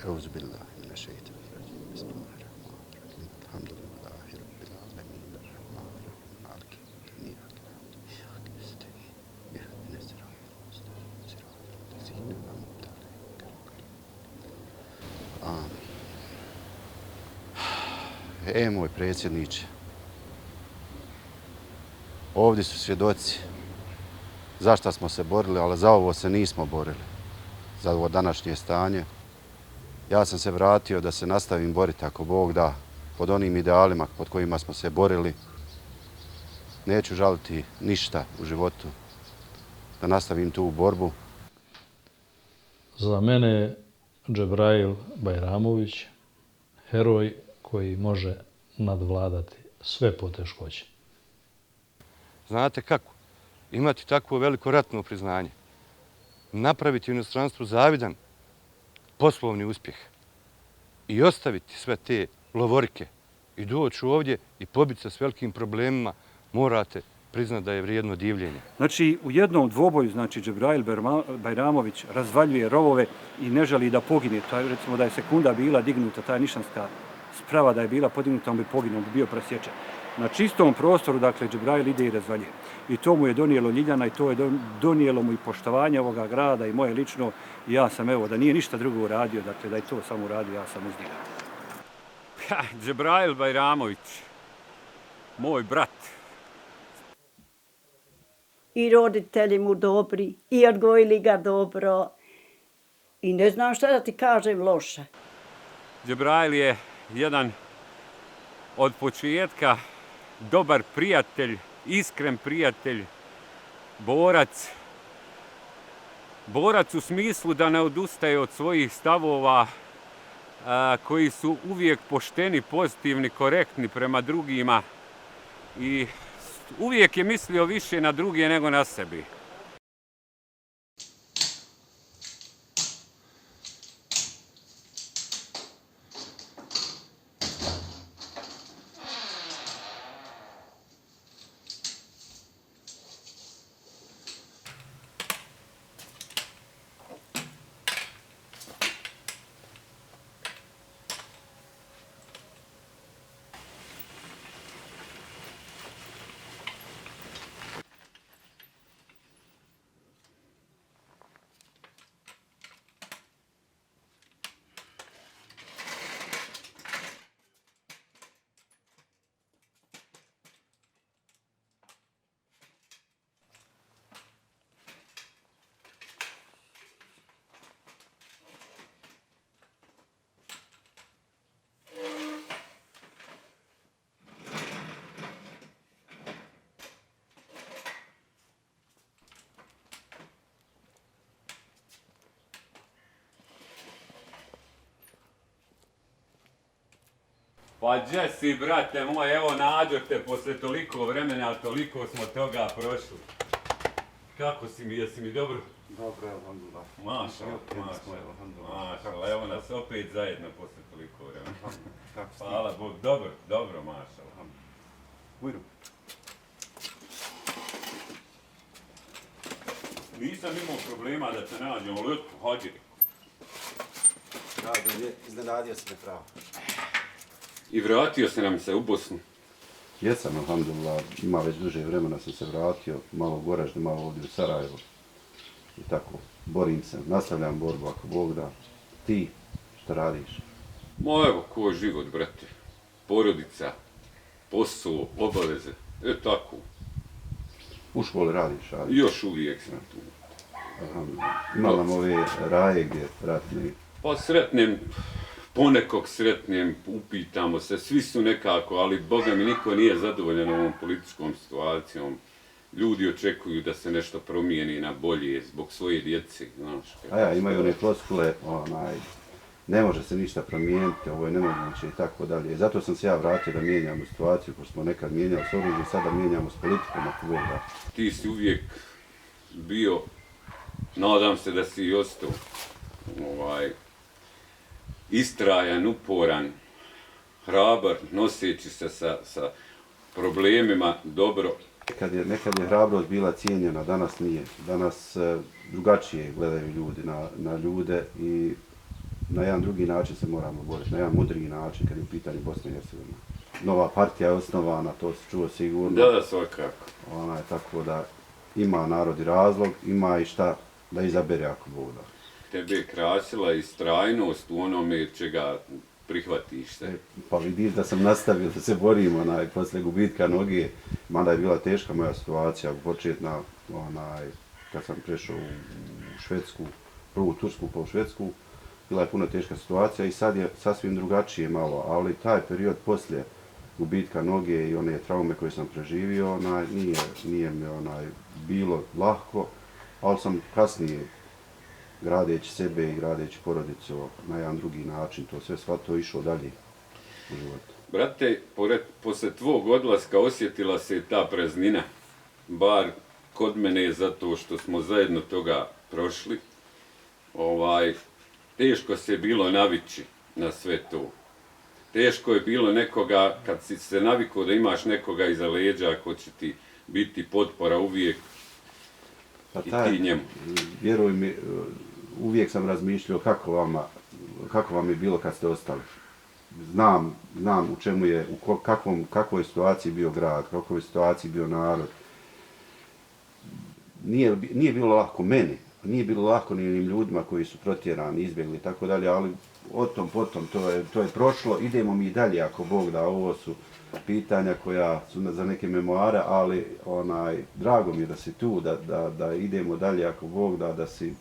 أعوذ بالله من الشيطان الرجيم بسم الله الرحمن الرحيم الحمد لله رب العالمين الرحمن الرحيم مالك يوم الدين إياك نعبد وإياك نستعين اهدنا الصراط المستقيم صراط الذين أنعمت عليهم غير المغضوب عليهم. Amin. Moj predsjedniče, ovdje su svjedoci zašto smo se borili, ali za ovo se nismo borili, za ovo današnje stanje. Ja sam se vratio da se nastavim boriti, ako Bog da, pod onim idealima pod kojima smo se borili. Neću žaliti ništa u životu, da nastavim tu borbu. Za mene je Džebrail Bajramović heroj koji može nadvladati sve poteškoće. Znate kako? Imati takvo veliko ratno priznanje, napraviti u inostranstvu zavidan poslovni uspjeh i ostaviti sve te lovorike i doći ovdje i pobiti se s velikim problemima, morate priznati da je vrijedno divljenje. Znači, u jednom dvoboju, znači, Džebrail Bajramović razvaljuje rovove i ne želi da pogine. Recimo da je sekunda bila dignuta, ta nišanska sprava da je bila podignuta, on bi poginuo, on bi bio presječen. Na čistom prostoru, dakle, Džebrail ide i razvaljuje. I to mu je donijelo Ljiljana i to je donijelo mu i poštovanje ovoga grada i moje lično. I ja sam, evo, da nije ništa drugo uradio, dakle, da je to samo uradio, ja sam uzdigan. Džebrail Bajramović, moj brat. I roditelji mu dobri, i odgojili ga dobro. I ne znam šta da ti kažem loše. Džebrail je jedan od početka dobar prijatelj, iskren prijatelj, borac. Borac u smislu da ne odustaje od svojih stavova koji su uvijek pošteni, pozitivni, korektni prema drugima i uvijek je mislio više na druge nego na sebi. Pa Jesse, brate moj, evo nađo te posle toliko vremena, toliko smo toga prošli. Kako si mi, jesi mi dobro? Dobro, alhamdulillah. Mašala, evo nas opet zajedno posle toliko vremena. Hvala Bog, dobro, mašala. Bujru. Nisam imao problema da te nađem, ali hađi. Iznenadio si me pravo. I vratio se nam se u Bosnu. Jesam, alhamdulillah, ima već duže vremena sam se vratio, malo u Goražde, malo ovdje u Sarajevo. I tako, borim se, nastavljam borbu ako Bog da. Ti, šta radiš? Ma evo, ko je život, brate. Porodica, posao, obaveze, tako. U školi radiš, ali? Još uvijek sam tu. Alhamdulillah. Ima nam ove raje gdje ratni? Pa ponekog sretnem, upitamo se, svi su nekako, ali Boga mi niko nije zadovoljan ovom političkom situacijom. Ljudi očekuju da se nešto promijeni na bolje zbog svoje djece, znaš. Imaju one floskule, ne može se ništa promijeniti, ovo je nemoguće i tako dalje. Zato sam se ja vratio da mijenjamo situaciju, pošto smo nekad mijenjali s oružjem, sada mijenjamo s politikom, ako Bog da. Ti si uvijek bio, nadam se da si i ostao, istrajan, uporan, hrabar, noseći se sa problemima dobro. Nekad je hrabrost bila cijenjena, danas nije. Danas drugačije gledaju ljudi na ljude i na jedan drugi način se moramo boriti, na jedan mudriji način kad je u pitanju Bosna i Hercegovina. Nova partija je osnovana, to se čuo sigurno. Da, svakako. Tako da ima narod i razlog, ima i šta da izabere ako Bog da. Tebe je krasila i strajnost u onome čega prihvatiš se. Pa vidiš da sam nastavio da se borim posle gubitka noge, mada je bila teška moja situacija, početna, kad sam prešao u Švedsku, prvu Tursku pa u Švedsku, bila je puno teška situacija i sad je sasvim drugačije malo, ali taj period poslije gubitka noge i one traume koje sam preživio, nije mi bilo lahko, ali sam kasnije, gradeći sebe i gradeći porodicu na jedan drugi način, to sve shvatio i išao dalje u životu. Brate, posle tvog odlaska osjetila se ta praznina, bar kod mene, zato što smo zajedno toga prošli. Teško se bilo navići na sve to. Teško je bilo nekoga, kad si se navikao da imaš nekoga iza leđa ko će ti biti potpora uvijek i ti njemu. Vjeruj mi, uvijek sam razmišljao kako vam je bilo kad ste ostali. Znam u čemu je, u kakvoj situaciji bio grad, u kakvoj situaciji bio narod. Nije bilo lako meni, nije bilo lako ni onim ljudima koji su protjerani, izbjegli i tako dalje, ali o tom potom to je prošlo, idemo mi dalje ako Bog da, ovo su pitanja koja su za neke memoare, ali drago mi je da si tu, da idemo dalje ako Bog da si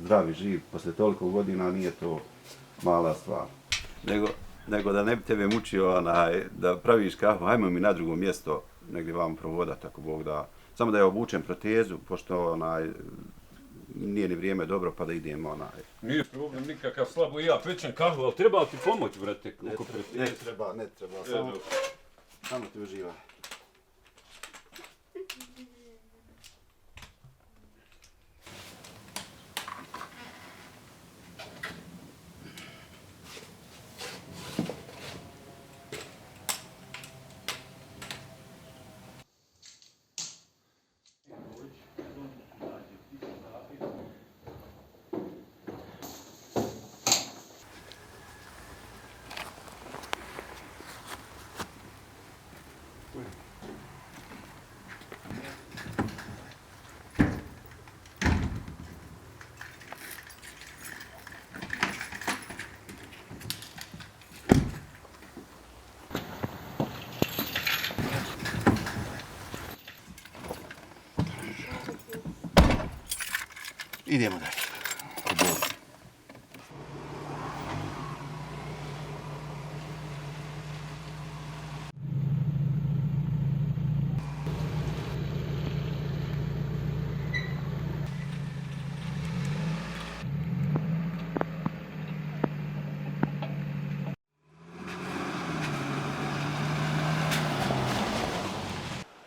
zdrav i živ, posle toliko godina nije to mala stvar. Nego da ne bi tebe mučio da praviš kafu, hajmo mi na drugo mjesto negdje vam provodat ako Bog da. Samo da je obučem protezu, pošto nije ni vrijeme dobro pa da idemo. Nije problem nikakav, slabo i ja pečem kafu, ali treba li ti pomoć, brate? Ne treba, samo ti uživaj. Idemo dalje.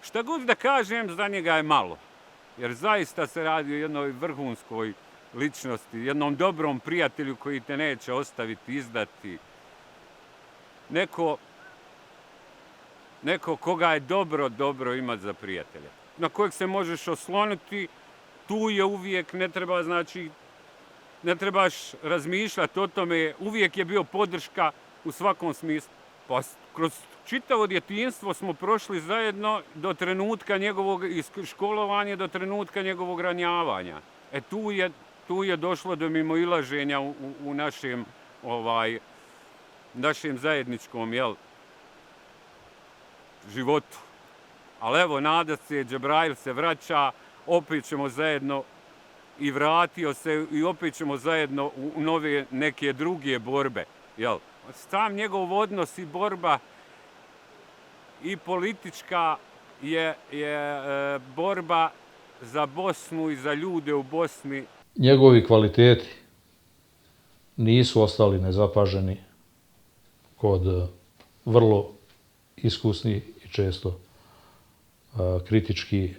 Šta god da kažem, za njega je malo. Jer zaista se radi o jednoj vrhunskoj ličnosti, jednom dobrom prijatelju koji te neće ostaviti, izdati. Neko koga je dobro imati za prijatelja. Na kojeg se možeš osloniti, tu je uvijek, ne trebaš razmišljati o tome, uvijek je bio podrška u svakom smislu. Pa kroz čitavo djetinjstvo smo prošli zajedno do trenutka njegovog školovanja, do trenutka njegovog ranjavanja. Tu je došlo do mimoilaženja u našem zajedničkom životu. Ali evo, nada se, Džebrail se vraća, opet ćemo zajedno i vratio se i opet ćemo zajedno u nove neke druge borbe. Sam njegov odnos i borba i politička je borba za Bosnu i za ljude u Bosni. Njegovi kvaliteti nisu ostali nezapaženi kod vrlo iskusnih i često kritički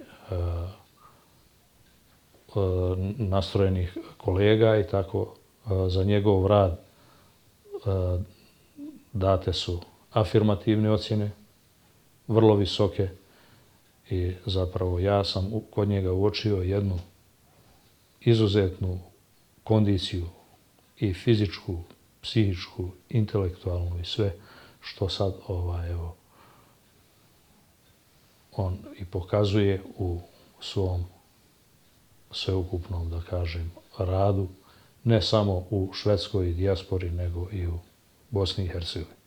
nastrojenih kolega i tako. Za njegov rad date su afirmativne ocjene, vrlo visoke, i zapravo ja sam kod njega uočio jednu izuzetnu kondiciju i fizičku psihičku, intelektualnu i sve što sad evo, on i pokazuje u svom sveukupnom, da kažem, radu, ne samo u švedskoj dijaspori, nego i u Bosni i Hercegovini.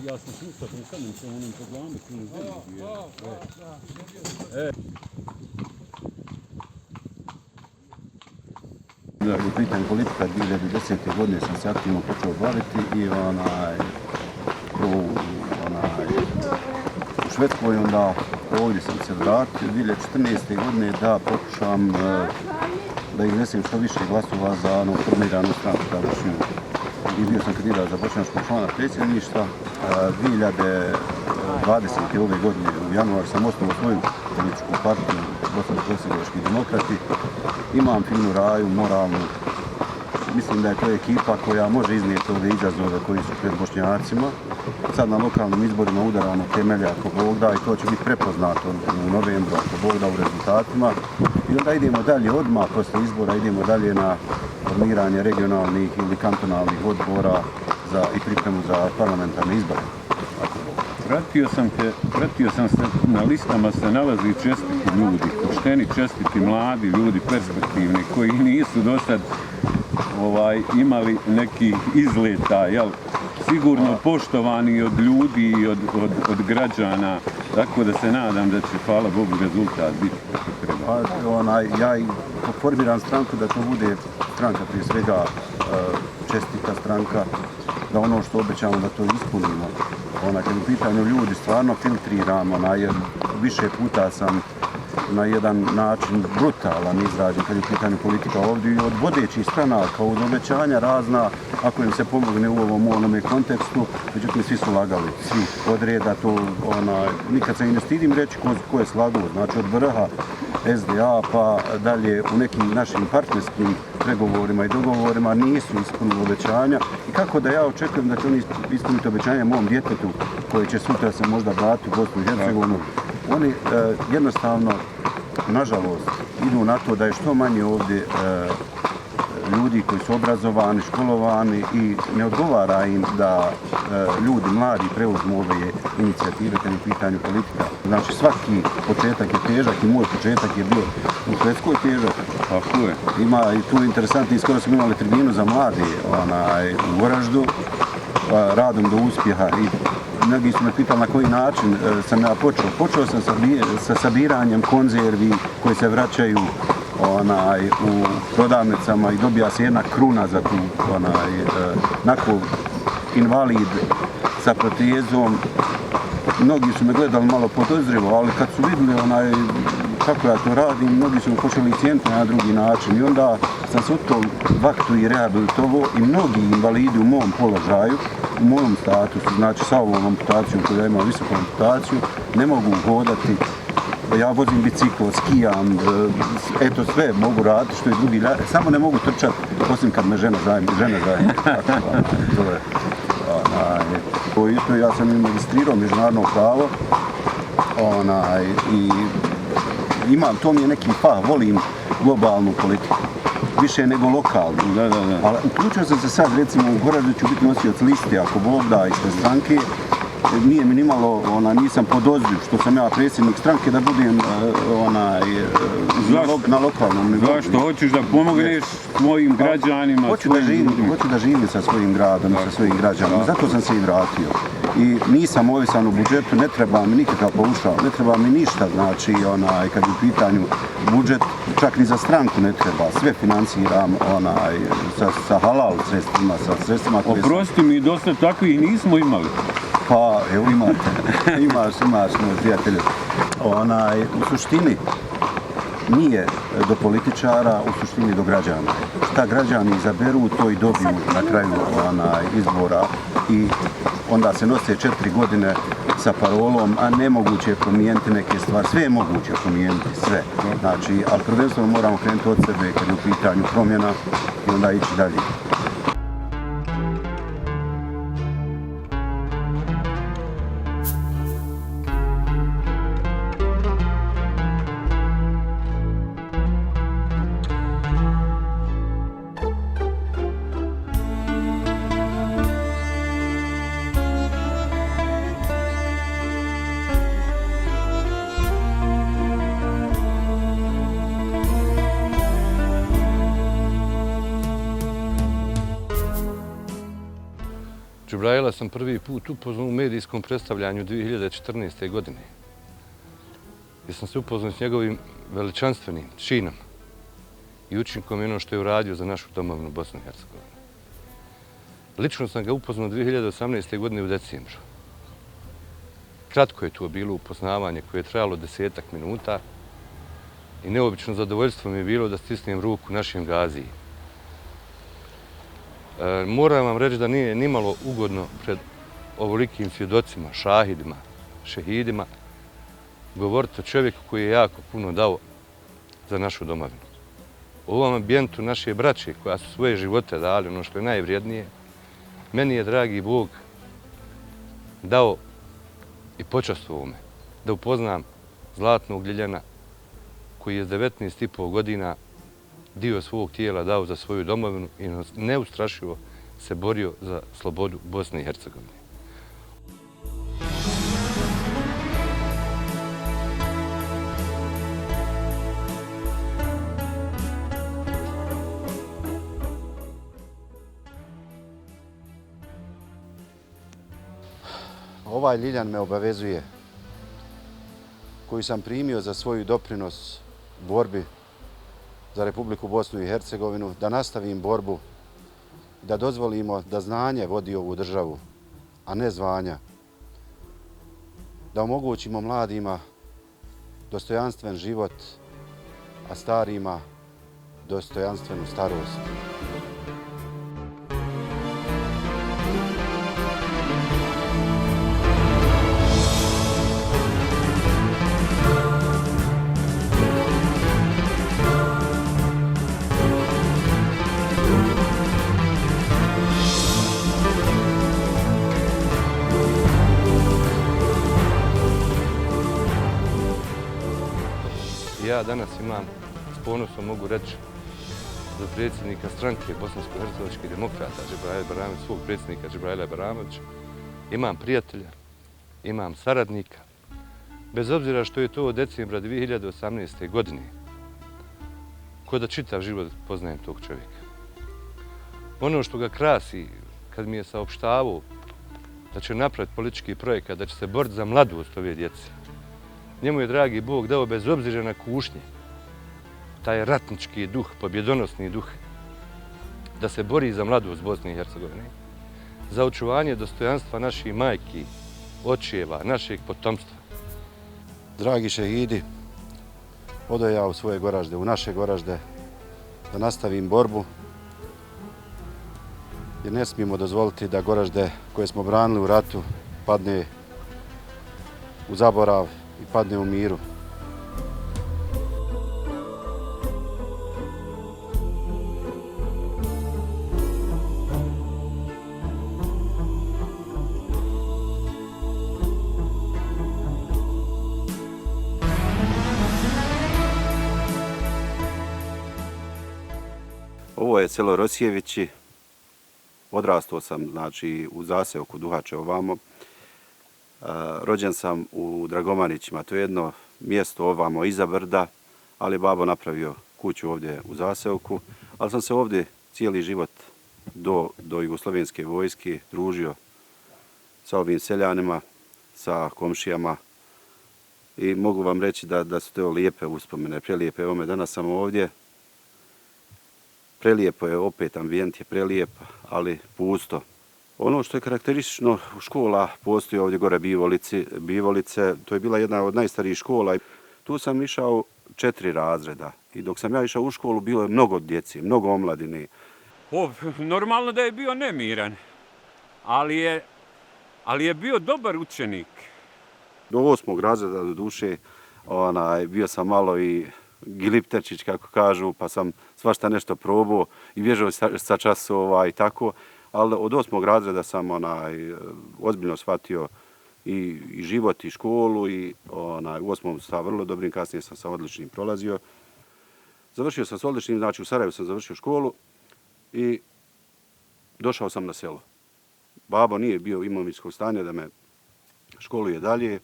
Ja sam sustav predstavljam se onom programu koji je zemlji. U pitanju politika 2010. godine sam se aktivno počeo baviti i u Švedskoj, onda ovdje sam se vratio 2014. godine da pokušam da iznesem što više glasova za novoformiranu stranku tadašnju. I bio sam kandidat za bošnjačkog člana predsjedništva. 2020. ove godine u januaru sam osnovao svoju političku partiju Bosansko-hercegovački demokrati. Imam finu raju, moralnu. Mislim da je to ekipa koja može iznijeti ove izazove koji su pred Bošnjacima. Sad na lokalnim izborima udaramo temelja ako Bog da i to će biti prepoznato u novembru ako Bog da u rezultatima. I onda idemo dalje odmah posle izbora, idemo dalje na formiranje regionalnih ili kantonalnih odbora i pripremu za parlamentarne izbore. Pratio sam se, na listama se nalazi čestiti ljudi, pošteni, čestiti, mladi ljudi, perspektivni, koji nisu do sad imali neki izleta, sigurno poštovani od ljudi i od građana, tako da se nadam da će, hvala Bogu, rezultat biti kako treba. Ja i formiram stranku da to bude stranka prije svega čestita stranka, da ono što obećamo da to ispunimo. Kad u pitanju ljudi stvarno filtriramo, više puta sam na jedan način brutalan izražen kad je u pitanju politika ovdje i od vodećih stranaka, od obećanja razna, ako im se pomogne u ovom onome kontekstu, međutim svi su lagali, svi od reda to, nikad se i ne stidim reći ko je slagao, znači od vrha SDA pa dalje u nekim našim partnerskim pregovorima i dogovorima nisu ispunili obećanja i kako da ja očekujem da će oni ispuniti obećanje mom djetetu koje će sutra se možda vratiti u Bosnu i Hercegovinu. Oni jednostavno, nažalost, idu na to da je što manje ovdje ljudi koji su obrazovani, školovani i ne odgovara im da ljudi mladi preuzmu ove inicijative kad je u pitanju politika. Znači svaki početak je težak i moj početak je bio u Švedskoj težak. Tako je. Ima i tu interesantni, skoro smo imali tribinu za mladi u Goraždu, radom do uspjeha i mnogi su me pitali na koji način sam ja počeo. Počeo sam sa sabiranjem konzervi koje se vraćaju u prodavnicama i dobija se jedna kruna za tu invalid sa protezom. Mnogi su me gledali malo podozrivo, ali kad su vidjeli kako ja to radim, mnogi su me počeli cijeniti na drugi način. I onda sam se u tom vaktu i rehabilitovao i mnogi invalidi u mom položaju, u mojom statusu, znači sa ovom amputacijom koja ima visoku amputaciju, ne mogu hodati. Ja vozim bicikl, skijam, eto sve mogu raditi što i drugi, samo ne mogu trčati, osim kad me žena zajedno. To je isto, ja sam i magistrirao međunarodno pravo i imam, to mi je neki volim globalnu politiku, više nego lokalnu. Ali uključio sam se sad, recimo u Goraždu ću biti nosioc liste, ako Bog da, ispred stranke. Nije mi nimalo, nisam podozriv što sam ja predsjednik stranke da budem na lokalnom nivou. Zašto? Hoćeš da pomogneš svojim građanima? Hoću da živim sa svojim gradom, sa svojim građanima. Zato sam se i vratio. I nisam ovisan u budžetu, ne treba mi nikakav paušal, ne treba mi ništa, znači kad je u pitanju budžet, čak ni za stranku ne treba, sve financiram sa halal sredstvima, sa sredstvima koje sam... Oprosti mi, dosta takvih nismo imali. Pa, evo imaš, moj prijatelju. U suštini nije do političara, u suštini do građana. Šta građani izaberu, to i dobiju na kraju izbora. i onda se nose 4 godine sa parolom, a nemoguće je promijeniti neke stvari. Sve je moguće promijeniti, sve. Znači, ali prvenstveno moramo krenuti od sebe kad je u pitanju promjena i onda ići dalje. Džibraila sam prvi put upoznao u medijskom predstavljanju 2014. godine. Gdje sam se upoznao s njegovim veličanstvenim činom i učinkom i ono što je uradio za našu domovinu Bosnu i Hercegovinu. Lično sam ga upoznao 2018. godine u decembru. Kratko je to bilo upoznavanje koje je trajalo 10-ak minuta i neobično zadovoljstvo mi je bilo da stisnem ruku našem Gaziji. Moram vam reći da nije nimalo ugodno pred ovolikim svjedocima, šahidima, šehidima, govoriti o čovjeku koji je jako puno dao za našu domovinu. U ovom ambijentu naše braće koja su svoje živote dali, ono što je najvrijednije, meni je, dragi Bog, dao i počastvovao me da upoznam zlatnog Ljiljana koji je s 19,5 godina dio svog tijela dao za svoju domovinu i neustrašivo se borio za slobodu Bosne i Hercegovine. Ovaj Ljiljan me obavezuje, koji sam primio za svoj doprinos borbi za Republiku Bosnu i Hercegovinu, da nastavim borbu, da dozvolimo da znanje vodi ovu državu, a ne zvanja. Da omogućimo mladima dostojanstven život, a starima dostojanstvenu starost. Ja danas imam, s ponosom mogu reći, za predsjednika stranke Bosansko-hercegovačkih demokrata Džibraila Bajramovića, svog predsjednika Džibraila Bajramovića. Imam prijatelja, imam saradnika. Bez obzira što je to od decembra 2018. godine, ko da čitav život poznajem tog čovjeka. Ono što ga krasi, kad mi je saopštavao da će napraviti politički projekat, da će se boriti za mladost ove djece, njemu je, dragi Bog, dao bez obzira na kušnje taj ratnički duh, pobjedonosni duh, da se bori za mladost Bosne i Hercegovine, za očuvanje dostojanstva naših majki, očeva, našeg potomstva. Dragi šehidi, odo ja u svoje Goražde, u naše Goražde, da nastavim borbu, jer ne smijemo dozvoliti da Goražde koje smo branili u ratu padne u zaborav i padne u miru. Ovo je selo Rosijevići. Odrastao sam, znači, u zaseoku Duhače ovamo. Rođen sam u Dragomanićima, to je jedno mjesto ovamo iza brda, ali je babo napravio kuću ovdje u zaseoku, ali sam se ovdje cijeli život do jugoslovenske vojske družio sa ovim seljanima, sa komšijama i mogu vam reći da su to lijepe uspomene, prelijepe. Evo danas sam ovdje, prelijepo je, opet ambijent je prelijep, ali pusto. Ono što je karakteristično, škola postoji ovdje gore Bivolice, to je bila jedna od najstarijih škola. Tu sam išao 4 razreda i dok sam ja išao u školu bilo je mnogo djeci, mnogo omladine. Normalno da je bio nemiran. ali je bio dobar učenik. Do 8. razreda do duše bio sam malo i gilipterčić, kako kažu, pa sam svašta nešto probao i bježao sa časova i tako. Ali od 8. razreda sam ozbiljno shvatio i život i školu i u 8. sa vrlo dobrim, kasnije sam sa odličnim prolazio. Završio sam s odličnim, znači u Sarajevu sam završio školu i došao sam na selo. Babo nije bio imovinskog stanja da me školuje dalje.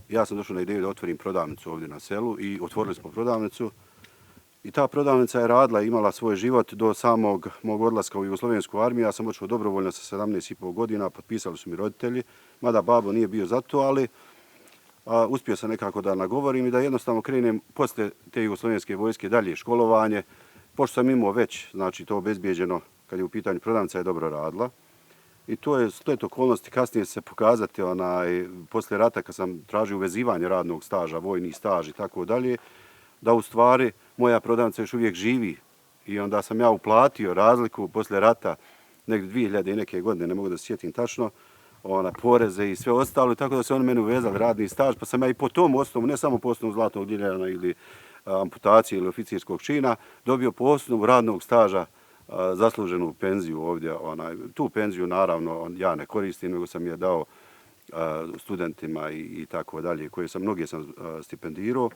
Ja sam došao na ideju da otvorim prodavnicu ovdje na selu i otvorili smo prodavnicu. I ta prodavnica je radila, imala svoj život do samog mog odlaska u Jugoslovensku armiju. Ja sam odšao dobrovoljno sa 17,5 godina, potpisali su mi roditelji, mada babo nije bio za to, ali uspio sam nekako da nagovorim i da jednostavno krenem posle te Jugoslovenske vojske dalje školovanje. Pošto sam imao već, znači to obezbijeđeno, kad je u pitanju prodavnica je dobro radila. I to je okolnosti kasnije se pokazati posle rata kad sam tražio uvezivanje radnog staža, vojni staž i tako dalje, da u stvari moja prodavnica još uvijek živi. I onda sam ja uplatio razliku posle rata, negdje 2000 i neke godine, ne mogu da se sjetim tačno, poreze i sve ostalo, tako da se oni meni uvezali radni staž, pa sam ja i po tom osnovu, ne samo po osnovu zlatnog diljana ili amputacije ili oficirskog čina, dobio po osnovu radnog staža zasluženu penziju ovdje. Tu penziju naravno ja ne koristim, nego sam je dao studentima i tako dalje, mnoge sam stipendirao.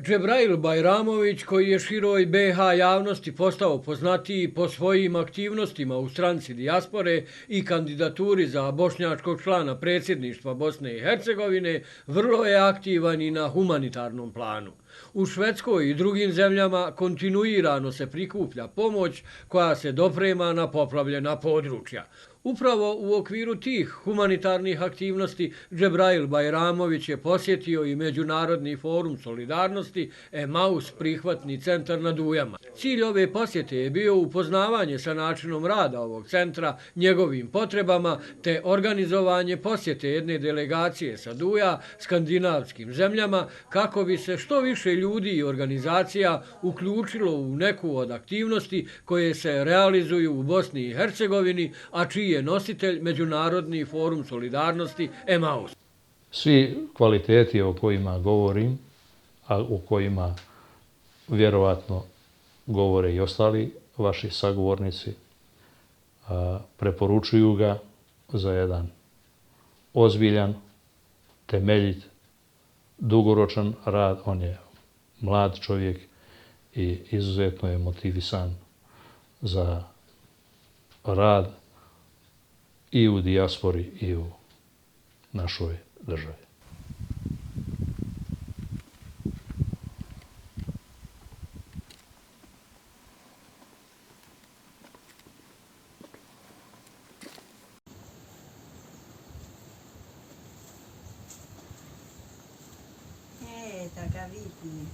Džebrail Bajramović, koji je široj BiH javnosti postao poznatiji po svojim aktivnostima u stranci dijaspore i kandidaturi za bošnjačkog člana predsjedništva Bosne i Hercegovine, vrlo je aktivan i na humanitarnom planu. U Švedskoj i drugim zemljama kontinuirano se prikuplja pomoć koja se doprema na poplavljena područja. Upravo u okviru tih humanitarnih aktivnosti Džebrail Bajramović je posjetio i Međunarodni forum solidarnosti Emaus prihvatni centar na Dujama. Cilj ove posjete je bio upoznavanje sa načinom rada ovog centra, njegovim potrebama, te organizovanje posjete jedne delegacije sa Duja skandinavskim zemljama kako bi se što više ljudi i organizacija uključilo u neku od aktivnosti koje se realizuju u Bosni i Hercegovini, a čiji je nositelj Međunarodni forum solidarnosti Emaus. Svi kvaliteti o kojima govorim, a o kojima vjerovatno govore i ostali vaši sagovornici, preporučuju ga za jedan ozbiljan, temeljit, dugoročan rad. On je mlad čovjek i izuzetno je motivisan za rad i u dijaspori i u našoj državi. Da ga vidim.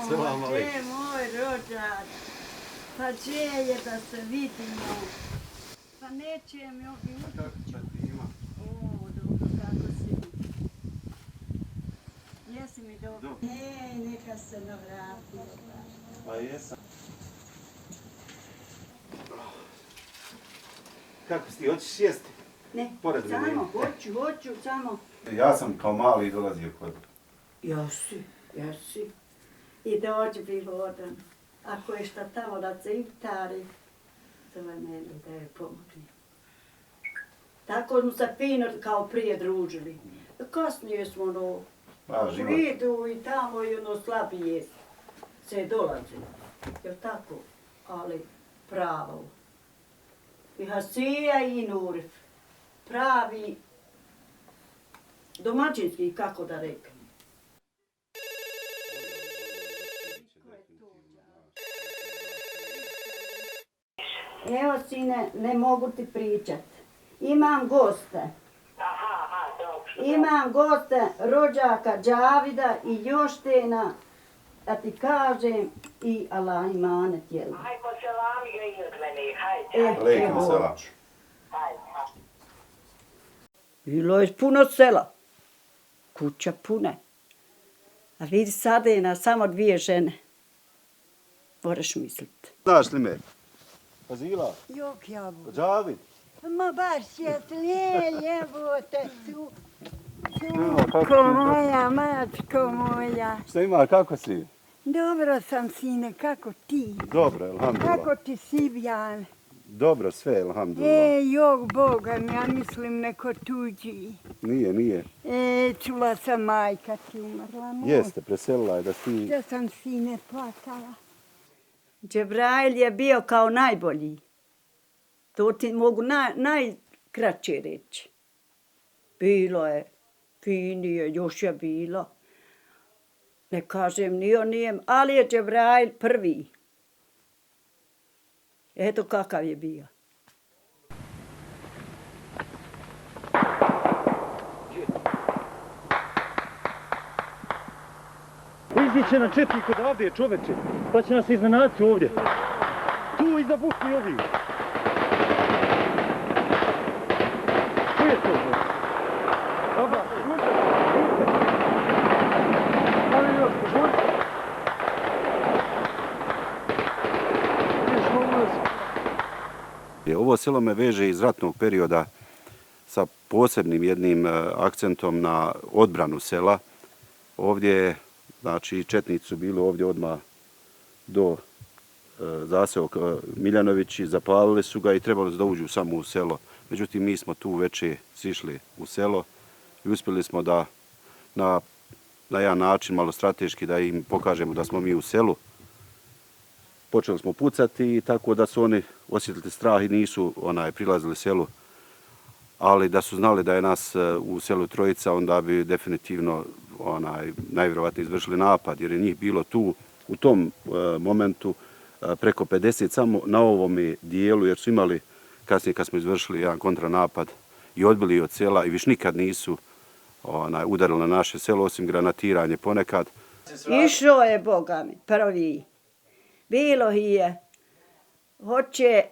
Gdje moj rođak? Pa gdje je da se vidimo? Pa neće mi ovdje ući. O, dobro, kako si? Jesi mi dobro? Neka se navratio. Pa jesam. Kako si ti, hoćeš sjesti? Ne, Pored mene. samo, hoću, samo. Ja sam kao mali dolazio kod. Jesi. I dođi bi vodan. Ako je šta tamo da se iftari, zove mene da je pomogne. Tako smo se fino kao prije družili. Kasnije smo vidu i tamo i slabije se dolazi. Jel tako? Ali pravo. I Hasija i Nurif. Pravi domaćinski, kako da rekam. Evo, sine, ne mogu ti pričat. Imam goste. Imam goste rođaka Đavida i Joštena, da ti kažem, i Allah imanet, jel? Hajko selam i od mene, hajde. Lejkom selam. Bilo je puno sela. Kuća pune. A vidi, sada je na samo 2 žene. Moraš misliti. Znaš li me? Fazila? Jok jabu. Džavid? Ma baš je jebote su. Ko moja, mačko moja. Šta ima, kako si? Dobro sam, sine, kako ti? Dobro, elhamdulillah. Kako ti Sibjan? Dobro, sve, elhamdulillah. Jok Boga, ja mislim neko tuđi. Nije. Čula sam majka ti umrla. Jeste, preselila je da si... Da sam sine plakala. Džebrail je bio kao najbolji. To ti mogu najkraće reći. Bilo je, finije, još je bilo. Ne kažem ni o nijem, ali je Džebrail prvi. Eto kakav je bio. Iziće na četnik odavde, čoveče, pa će nas iznenaditi ovdje. Tu iza buki ovi. Tu je to. Dobra, Ovo selo me veže iz ratnog perioda sa posebnim jednim akcentom na odbranu sela. Ovdje, znači, četnici su bili ovdje odmah do zaseoka Miljanovići, zapalili su ga i trebali su da uđu samo u selo. Međutim, mi smo tu veče sišli u selo i uspjeli smo da na jedan način, malo strateški, da im pokažemo da smo mi u selu. Počeli smo pucati i tako da su oni osjetili strah i nisu prilazili selu. Ali da su znali da je nas u selu trojica, onda bi definitivno najvjerovatnije izvršili napad, jer je njih bilo tu u tom momentu preko 50 samo na ovom dijelu, jer su imali kasnije kad smo izvršili jedan kontranapad i odbili od sela i više nikad nisu udarili na naše selo, osim granatiranje ponekad. Išao je, Boga mi, prvi. Bilo je, hoće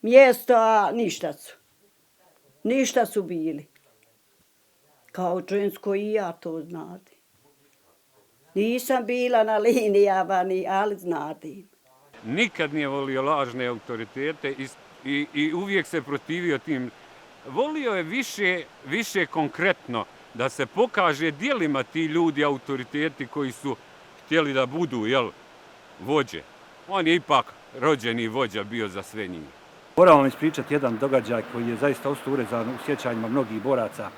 mjesto, a ništa su bili. Kao žensko i ja to znate. Nisam bila na linijama, ali znadim. Nikad nije volio lažne autoritete i uvijek se protivio tim. Volio je više konkretno da se pokaže djelima ti ljudi, autoriteti koji su htjeli da budu, vođe. On je ipak rođeni vođa bio za sve njih. Moram vam ispričati jedan događaj koji je zaista ostao urezan u sjećanjima mnogih boraca.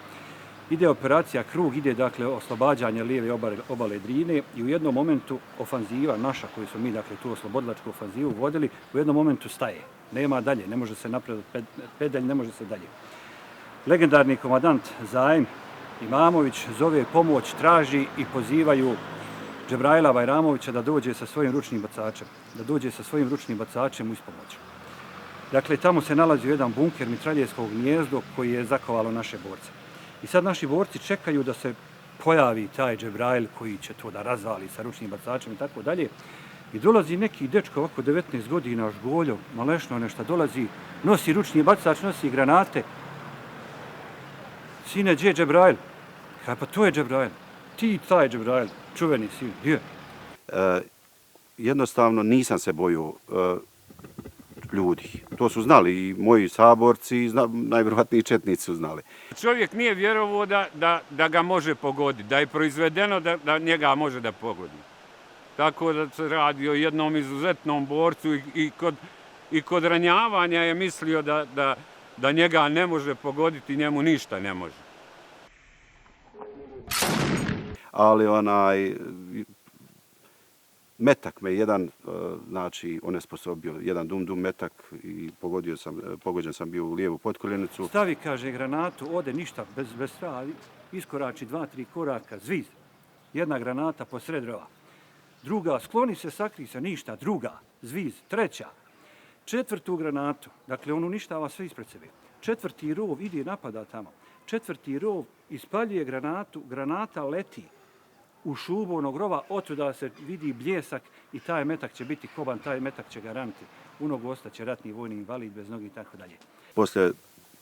Ide operacija Krug, ide dakle oslobađanje lijeve obale Drine i u jednom momentu ofanziva naša koju smo mi dakle tu oslobodilačku ofanzivu vodili, u jednom momentu staje. Nema dalje, ne može se napredati pedalj, ne može se dalje. Legendarni komandant Zaim Imamović zove pomoć, traži i pozivaju Džebraila Bajramovića da dođe sa svojim ručnim bacačem u ispomoć. Dakle, tamo se nalazi jedan bunker, mitraljevsko gnijezdo koji je zakovalo naše borce. I sad naši borci čekaju da se pojavi taj Džebrail koji će to da razvali sa ručnim bacačem i tako dalje. I dolazi neki dečko ovako 19 godina, žgoljo, malešno nešto dolazi, nosi ručni bacač, nosi granate. Sine, gdje je Džebrail? Pa to je Džebrail. Ti taj Džebrail, čuveni sin, gdje? Jednostavno nisam se bojio ljudi. To su znali i moji saborci, najvjerojatnije četnici su znali. Čovjek nije vjerovao da ga može pogoditi, da je proizvedeno da njega može da pogodi. Tako da se radi o jednom izuzetnom borcu i kod ranjavanja je mislio da njega ne može pogoditi, njemu ništa ne može. Ali metak me jedan, onesposobio, jedan dum metak i pogođen sam bio u lijevu potkoljenicu. Stavi, kaže, granatu, ode ništa, bez straha, iskorači 2-3 koraka, zviz. Jedna granata posred rova. Druga, skloni se, sakri se, ništa, druga, zviz, treća. Četvrtu granatu, dakle on uništava sve ispred sebe. Četvrti rov ide napada tamo. Četvrti rov ispaljuje granatu, granata leti u šubu onog rova, otuda se vidi bljesak i taj metak će biti koban, taj metak će ga raniti. U nogu ostaće ratni vojni invalid bez nogi i tako dalje. Poslije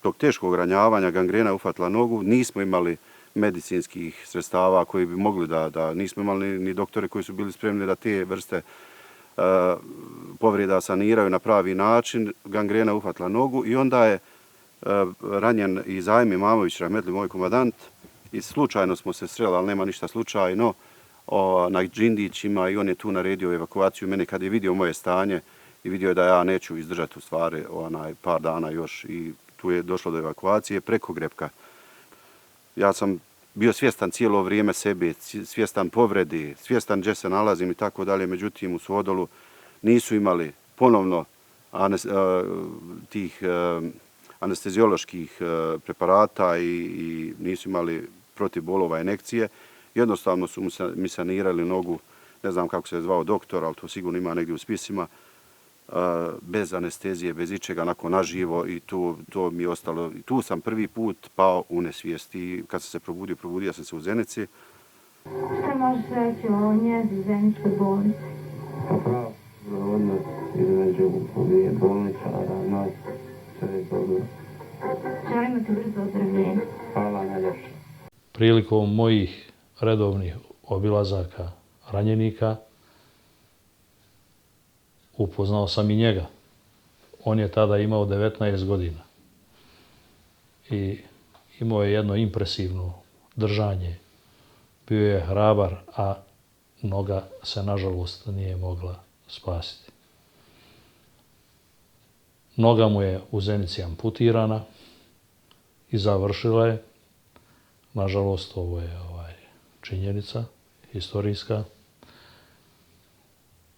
tog teškog ranjavanja gangrena je uhvatila nogu, nismo imali medicinskih sredstava koji bi mogli nismo imali ni doktore koji su bili spremni da te vrste povreda saniraju na pravi način, gangrena uhvatila nogu i onda je ranjen i Zajmi Mamović, rahmetli moj komandant, i slučajno smo se sreli, ali nema ništa slučajno, na Džindićima i on je tu naredio evakuaciju. Mene kad je vidio moje stanje i vidio je da ja neću izdržati u stvari par dana još i tu je došlo do evakuacije preko Grepka. Ja sam bio svjestan cijelo vrijeme sebe, svjestan povredi, svjestan gdje se nalazim i tako dalje. Međutim, u Suodolu nisu imali ponovno tih anestezioloških preparata i nisu imali protiv bolova injekcije. Jednostavno su mi sanirali nogu, ne znam kako se je zvao doktor, ali to sigurno ima negdje u spisima, bez anestezije, bez ičega, nakon naživo i to mi je ostalo. Tu sam prvi put pao u nesvijest i kad sam se probudio sam se u Zenici. Šta možeš reći o njezi Zeničkoj bolnici? Pravo, odnos između bolničara, nas, sve je dobro. Želimo ti brzo ozdravljenje. Hvala najljepše. Prilikom mojih redovnih obilazaka ranjenika upoznao sam i njega. On je tada imao 19 godina i imao je jedno impresivno držanje. Bio je hrabar, a noga se nažalost nije mogla spasiti. Noga mu je u Zenici amputirana i završila je. Nažalost, ovo je činjenica historijska.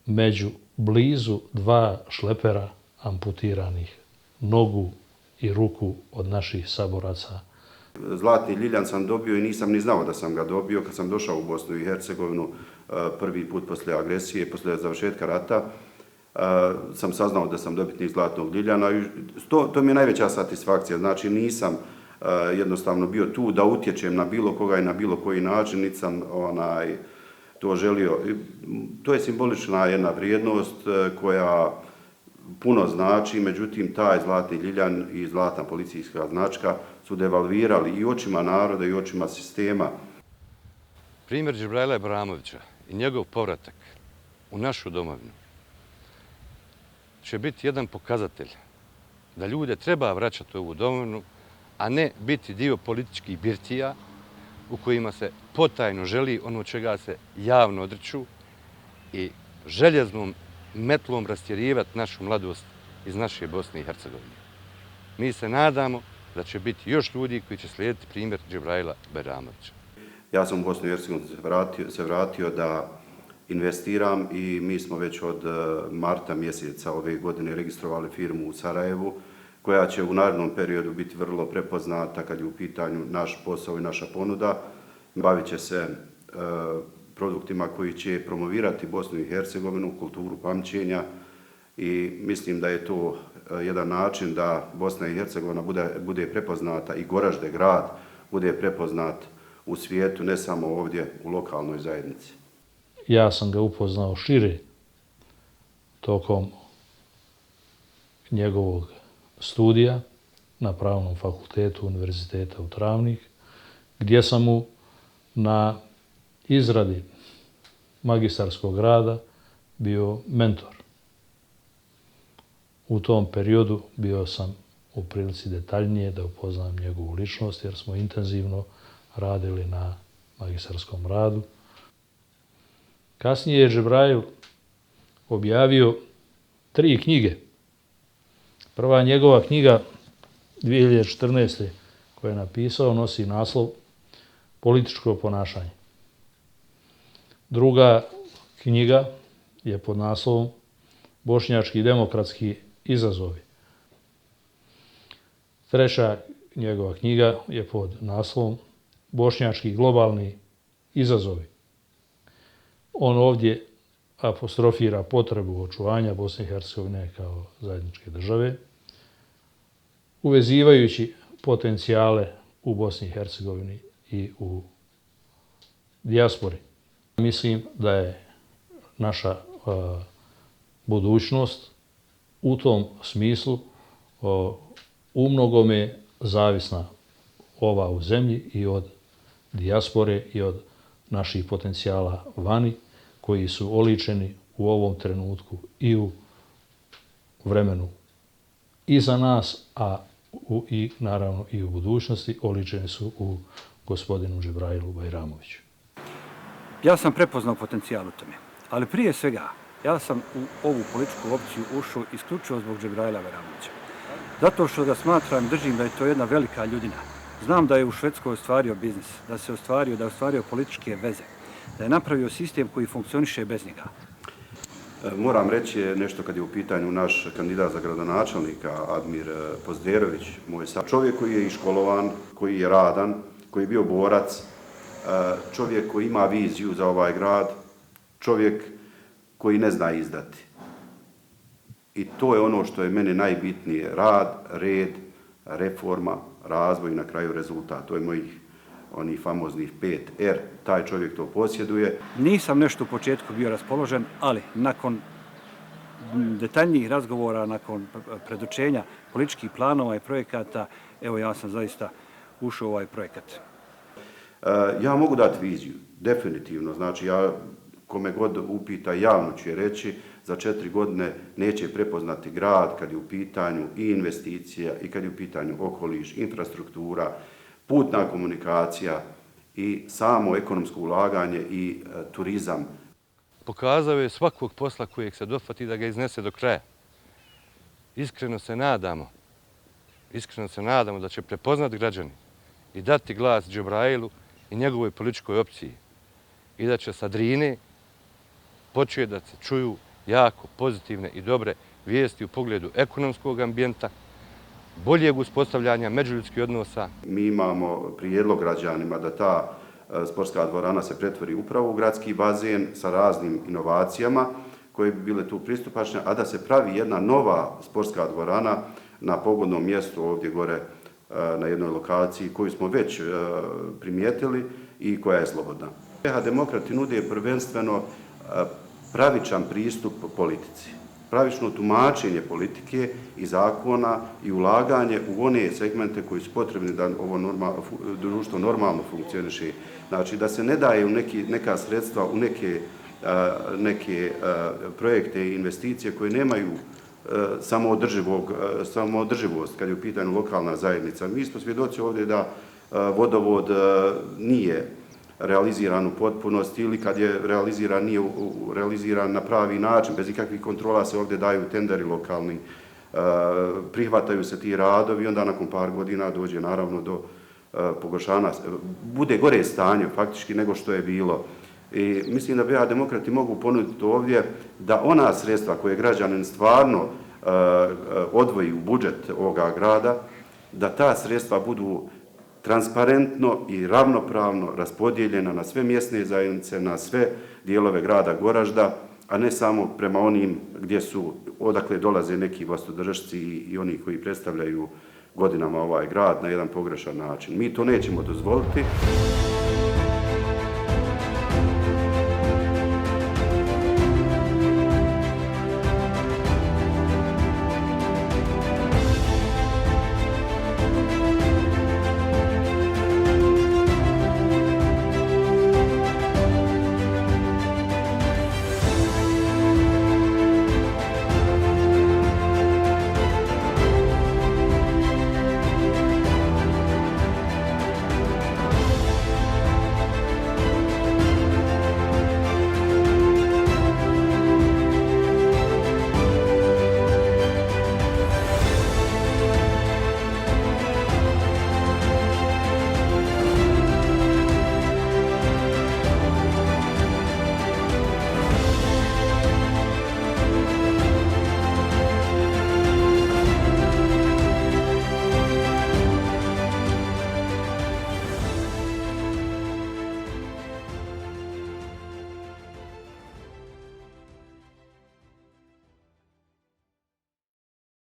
Među blizu 2 šlepera amputiranih nogu i ruku od naših saboraca. Zlatni ljiljan sam dobio i nisam ni znao da sam ga dobio. Kad sam došao u Bosnu i Hercegovinu prvi put poslije agresije, poslije završetka rata, sam saznao da sam dobitnik Zlatnog ljiljana i to mi je najveća satisfakcija. Znači nisam jednostavno bio tu da utječem na bilo koga i na bilo koji način, niti sam to želio. To je simbolična jedna vrijednost koja puno znači, međutim taj Zlatni ljiljan i zlatna policijska značka su devalvirali i očima naroda i očima sistema. Primjer Džibraila Ibramovića i njegov povratak u našu domovinu će biti jedan pokazatelj da ljude treba vraćati u ovu domovinu, a ne biti dio političkih birtija u kojima se potajno želi ono čega se javno odriču i željeznom metlom rastjerivati našu mladost iz naše Bosne i Hercegovine. Mi se nadamo da će biti još ljudi koji će slijediti primjer Džibraila Bajramovića. Ja sam u Bosnu i Hercegovinu se vratio da investiram i mi smo već od marta mjeseca ove godine registrovali firmu u Sarajevu koja će u narednom periodu biti vrlo prepoznata kad je u pitanju naš posao i naša ponuda. Bavit će se produktima koji će promovirati Bosnu i Hercegovinu, kulturu pamćenja i mislim da je to jedan način da Bosna i Hercegovina bude prepoznata i Goražde grad bude prepoznat u svijetu, ne samo ovdje u lokalnoj zajednici. Ja sam ga upoznao šire tokom njegovog studija na Pravnom fakultetu Univerziteta u Travnik, gdje sam mu na izradi magistarskog rada bio mentor. U tom periodu bio sam u prilici detaljnije da upoznam njegovu ličnost, jer smo intenzivno radili na magistarskom radu. Kasnije je Džibrail objavio 3 knjige. Prva njegova knjiga 2014. koju je napisao nosi naslov Političko ponašanje. Druga knjiga je pod naslovom Bošnjački demokratski izazovi. Treća njegova knjiga je pod naslovom Bošnjački globalni izazovi. On ovdje apostrofira potrebu očuvanja Bosne i Hercegovine kao zajedničke države, uvezivajući potencijale u Bosni i Hercegovini i u dijaspori. Mislim da je naša budućnost u tom smislu u mnogome zavisna ova u zemlji i od dijaspore i od naših potencijala vani koji su oličeni u ovom trenutku i u vremenu iza nas, a i naravno i u budućnosti, oličeni su u gospodinu Džibrailu Bajramoviću. Ja sam prepoznao potencijal u tome, ali prije svega ja sam u ovu političku opciju ušao isključivo zbog Džibraila Bajramovića. Zato što ga smatram, držim da je to jedna velika ljudina. Znam da je u Švedskoj ostvario biznis, da je ostvario političke veze, da je napravio sistem koji funkcioniše bez njega. Moram reći nešto kad je u pitanju naš kandidat za gradonačelnika, Admir Pozderović, čovjek koji je iškolovan, koji je radan, koji je bio borac, čovjek koji ima viziju za ovaj grad, čovjek koji ne zna izdati. I to je ono što je meni najbitnije, rad, red, reforma, razvoj i na kraju rezultat. To je mojih onih famoznih 5R, taj čovjek to posjeduje. Nisam nešto u početku bio raspoložen, ali nakon detaljnijih razgovora, nakon predočenja političkih planova i projekata, evo ja sam zaista ušao u ovaj projekat. Ja mogu dati viziju, definitivno. Znači, ja kome god upita javno ću je reći, za 4 godine neće prepoznati grad kad je u pitanju i investicija, i kad je u pitanju okoliš, infrastruktura, putna komunikacija i samo ekonomsko ulaganje i turizam. Pokazao je svakog posla kojeg se dohvati da ga iznese do kraja. Iskreno se nadamo da će prepoznati građani i dati glas Džibrailu i njegovoj političkoj opciji i da će sa Drine početi da se čuju jako pozitivne i dobre vijesti u pogledu ekonomskog ambijenta, boljeg uspostavljanja međuljudskih odnosa. Mi imamo prijedlog građanima da ta sportska dvorana se pretvori upravo u gradski bazen sa raznim inovacijama koje bi bile tu pristupačne, a da se pravi jedna nova sportska dvorana na pogodnom mjestu ovdje gore na jednoj lokaciji koju smo već primijetili i koja je slobodna. BiH Demokrati nude prvenstveno pravičan pristup politici, pravično tumačenje politike i zakona i ulaganje u one segmente koji su potrebni da ovo društvo normalno funkcioniše. Znači da se ne daje u neka sredstva u neke projekte i investicije koje nemaju samoodrživost kad je u pitanju lokalna zajednica. Mi smo svjedoci ovdje da vodovod nije realiziran u potpunosti ili kad je realiziran, nije realiziran na pravi način, bez ikakvih kontrola se ovdje daju tenderi lokalni, prihvataju se ti radovi i onda nakon par godina dođe naravno do pogoršanja, bude gore stanje faktički nego što je bilo. I mislim da BiH Demokrati mogu ponuditi ovdje da ona sredstva koje građanin stvarno odvoji u budžet ovoga grada, da ta sredstva budu transparentno i ravnopravno raspodijeljena na sve mjesne zajednice, na sve dijelove grada Goražda, a ne samo prema onim odakle dolaze neki vlastodržci i oni koji predstavljaju godinama ovaj grad na jedan pogrešan način. Mi to nećemo dozvoliti.